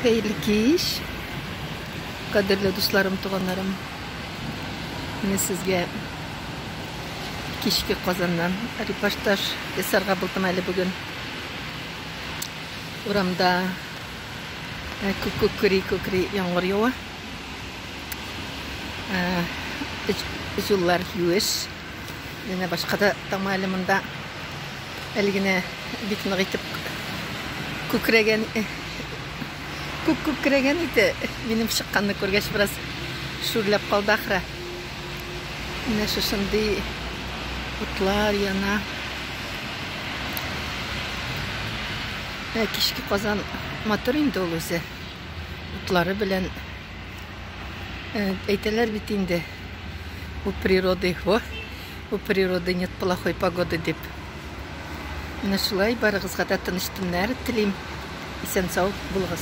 Хәерле кич, кадерле дусларым, туганнарым. Менә сезгә кичке Казаннан репортаж ясарга булдым әле бүген. Урамда э, күк күкри күкри яңгыр ява. Э, юллар юеш. Менә башка да тама әле монда. Әле генә бик нык итеп күкрәгән күк күкрәгән иде. Минем чыкканны күргәч бераз шүрләп калды ахры. Менә шушындый утлар яна. Ә кичке Казан матур инде ул үзе. Утлары белән әйтәләр бит инде. У природы, во, у природы нет плохой погоды дип. Менә шулай барыгызга да тыныч төннәр телим. Исән-сау булыгыз.